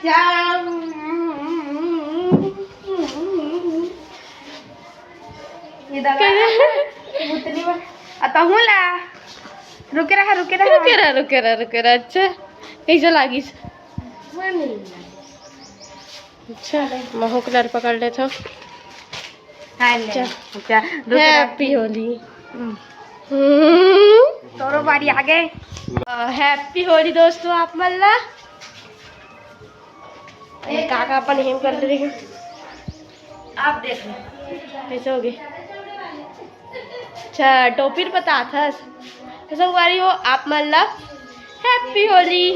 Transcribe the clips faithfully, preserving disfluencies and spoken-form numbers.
ये दवा बुतनी में। आ तहूँ ला। रुके रहा, रुके रहा। रुके रहा, रुके रहा, रुके रहा। अच्छा, कैसे लागिस? अच्छा, महू कलर पकड़ लेथो। हाँ, ले। चल। अच्छा, रुके रहा। Happy होली। हम्म। तोरो बारी आ गए। अ, Happy होली दोस्तों, आप मन ला। ये का का अपन हेम कर ले रहे हैं। आप देख लो। कैसे हो गए? अच्छा, टोपी बता था। तो संगवारी हो, आप मन ला Happy होली।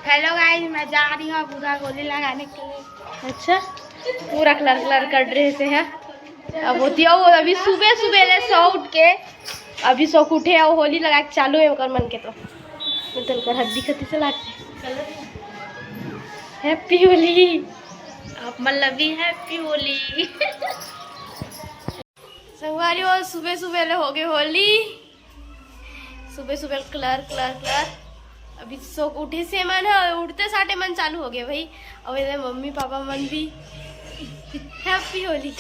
Hello guys, मैं जा रही हूँ अब पूरा होली लगाने के लिए। अच्छा, पूरा कलर कलर कर रहे से है। अब होती है वो अभी सुबह सुबह ले सो उठ के, अभी सो के उठे और होली लगा के चालू है ओकर मन के तो। मैं तल कर हड्डी खत्ती से लागते। Happy होली। आप मन ला भी Happy होली। संगवारी हो, सुबह सुबह ले हो गए होली। सुबह सुबह कलर कलर कलर। अभी सो के उठे से मन है, उठते साटे मन चालू हो गए भाई। अब इधर मम्मी पापा मन भी Happy होली।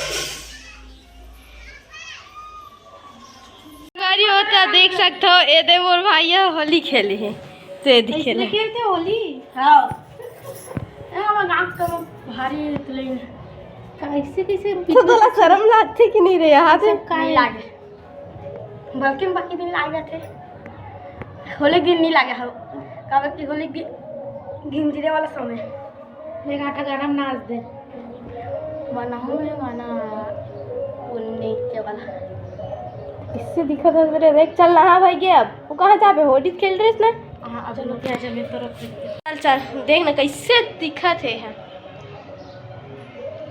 संगवारी हो तो देख सकते हो, ये दे मोर भाई है, होली खेले है। तो ये दिखे ऐसे ले। खेलते होली? हाँ। ए, हमर गाँव के भारी लेकिन कैसे, कैसे तो तोला शर्म लागथे कि नहीं रे? यहाँ से सब काहे? नहीं लागे। बल्कि बाकी दिन लाग जाथे, होली के दिन नहीं लागे हो, काबर कि होली के दिन गिंजरे वाला समय। एक आठा गाना में नाच दे। बनाओ ये गाना, वो नृत्य वाला। इससे दिखत है तेरे, देख, चल नहा भाई के अब। वो कहाँ जाबे? होली खेल रहे इसने। हाँ, अब चलो, क्या चले तो रख दे। चल, चल, देख ना कैसे दिखत है, है।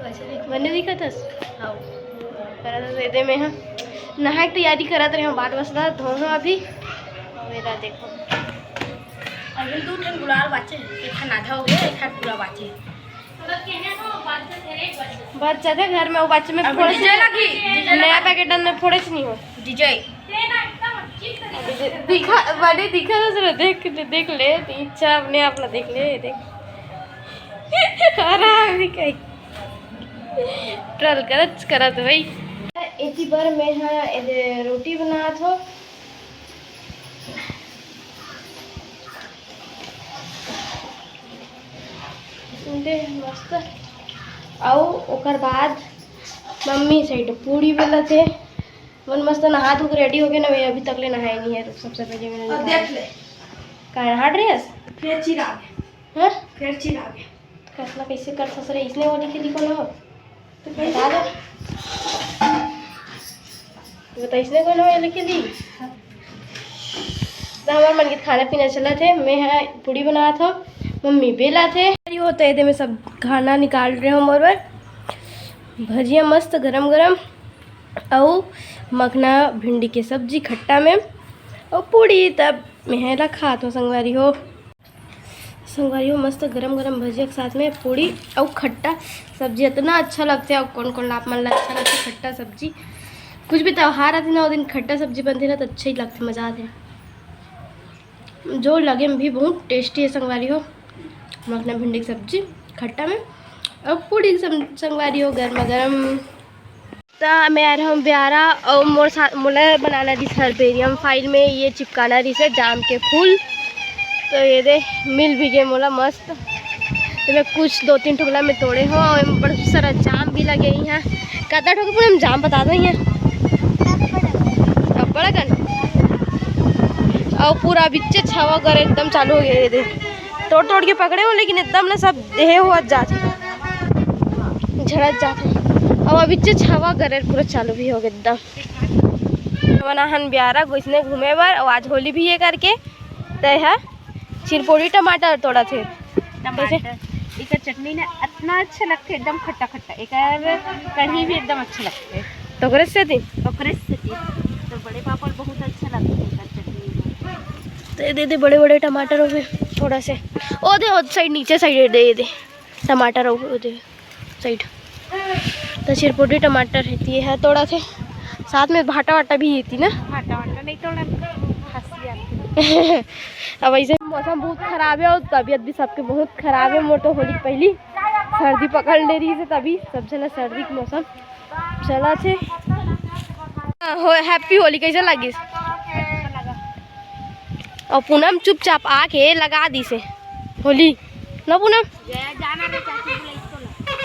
वैसे देख, बने दिखत हस? हाँ। करत हस, एदे में हम नहाए के तैयारी करत रहे, हम बाट बसदा धोहूँ अभी। मेरा देखो। अभी दू ठन गुलाल बाचे, एक ठन आधा हो गया, एक ठन पूरा बाचे। बच जाथे घर में, वो बच्चे में अब फोड़े डीजे से लगी, डीजे नया लगा। पैकेट में फोड़े से नहीं हो। डीजे। दिखा, बने दिखा तो जरा देख, देख ले, इच्छा अपने आप ला देख ले, देख। अरे, अभी कहीं ट्रोल करत, करत भाई। एती बर मैं हा एदे रोटी बनात हो। दे मस्त। अउ ओकर बाद मम्मी साइड पूड़ी बेलत हे। मन मस्त नहा धो के रेडी हो गए ना, मैं अभी तक ले नहाए नहीं है। रुक, सबसे पहले मैंने अब नहाया। देख ले। का नहा ड्रेस? फिर चिरा गए। हैं? फिर चिरा गए। कतना कैसे कर ससुरे, इसने वो लिखे लिखो ना। तो बता दो। बता, इसने कौन हो लिखे ली? तो हमारे मन के खाना पीना चला थे, मैं है पूड़ी बना था, मम्मी बेला थे। ये होता है, मैं सब खाना निकाल रहे हो मोर बर। भजिया मस्त गरम गरम, अउ मखना भिंडी के सब्जी खट्टा में, अउ पूड़ी। तब मैं है ला खात हो संगवारी हो। संगवारी हो, मस्त गरम गरम भजिया के साथ में पूड़ी अउ खट्टा सब्जी इतना अच्छा लगथे। अउ कौन कौन आप मन ला अच्छा लगथे खट्टा सब्जी? कुछ भी त्योहार आथे ना, वो दिन खट्टा सब्जी बनथे ना, तो अच्छा ही लगथे, मजा आथे। जो लगे में भी बहुत टेस्टी है संगवारी हो, मखना भिंडी की सब्जी खट्टा में, अउ पूड़ी के सम-, संगवारी हो, गर्मा गर्म। त मैं आ रहा हूँ ब्यारा, अउ मोर साथ मोला बनाना रिहिस हर्बेरियम फाइल में ये चिपकाना रिहिस हे जाम के फूल। तो ये दे मिल भी गए मोला मस्त। तो मैं कुछ दो तीन ठोकला में तोड़े हो, अउ एमे बड़ा सारा जाम भी लगे ही है। कतका ठोके पूरे में जाम बता दो यहाँ। अब्बड़ अकन। अउ पूरा बिच्चे छावा करे एकदम चालू हो गया। ये दे तोड़ तोड़ के पकड़े हो, लेकिन एकदम ना सब हे हुआ जात हे, झड़त जात हे। अब अभी जे छावा गरेर पूरा चालू भी हो गए एकदम। हमन आहन ब्यारा गोइसने घूमे बर, अउ आज होली भी हे करके। तय ह चिरपोरी टमाटर तोड़त हे। टमाटर, एकर चटनी ना इतना अच्छा लगथे, एकदम खट्टा खट्टा। एकर कढ़ी भी एकदम अच्छा लगथे। तो ओकरे से दिन ओकरे से दिन तो बड़े पापड़ बहुत अच्छा लगथे एकर चटनी में। तो ये दे दे बड़े बड़े टमाटर हो गए थोड़ा से। ओ दे, ओ साइड, नीचे साइड दे दे। टमाटर हो गए उधर साइड। तो चिरपोटी टमाटर है, ये है थोड़ा से, साथ में भाटा वाटा भी है थी ना। भाटा वाटा नहीं तोड़ा, हंसी आती। अब ऐसे मौसम बहुत खराब है और तबीयत भी सबके बहुत खराब है। मोर तो होली के पहली सर्दी पकड़ ले रही है, तभी सब जना सर्दी के मौसम चला छे। हाँ, हो, happy होली। कैसे लगिस? और पूनम चुपचाप आके लगा दी से होली ना पूनम।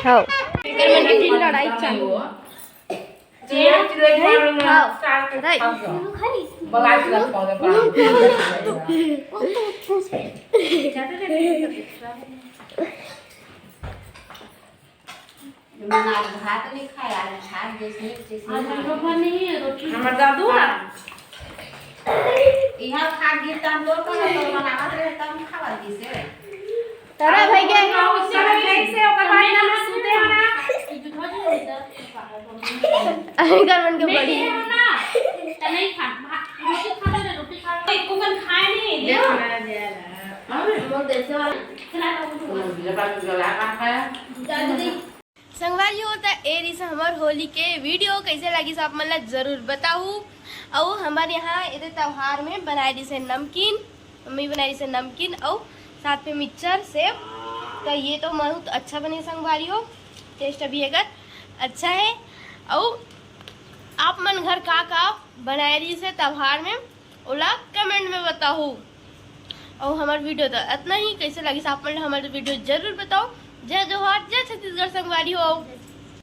हाँ। एकर मन के फिर लड़ाई चालू। हमर दादू है। यहाँ खा गई त हम लोग का तो बनावत रहे तब खावा दी से। तारा भाई के अभी कर मन के बड़ी। नहीं खा, रोटी खा ले, रोटी खा ले। एको कन खाए नहीं। मोर देशे वाला। संगवारी हो, त ए रिस हमर होली के वीडियो कैसे लगिस आप मन ला जरूर बताहू। अउ हमर यहाँ एदे त्योहार में बनाए रिस हे नमकीन, मम्मी बनाए रिस हे नमकीन अउ साथ में मिक्सचर सेव। त ये तो बहुत अच्छा बने संगवारी हो, टेस्ट अभी एकर अच्छा है। अउ आप मन घर का का बनाए रिस हे त्योहार में ओला कमेंट में बताहू। अउ हमर वीडियो तो इतना ही। कैसे लगिस आप मन हमर वीडियो जरूर बताओ। जय जोहार, जय छत्तीसगढ़ संगवारी हो।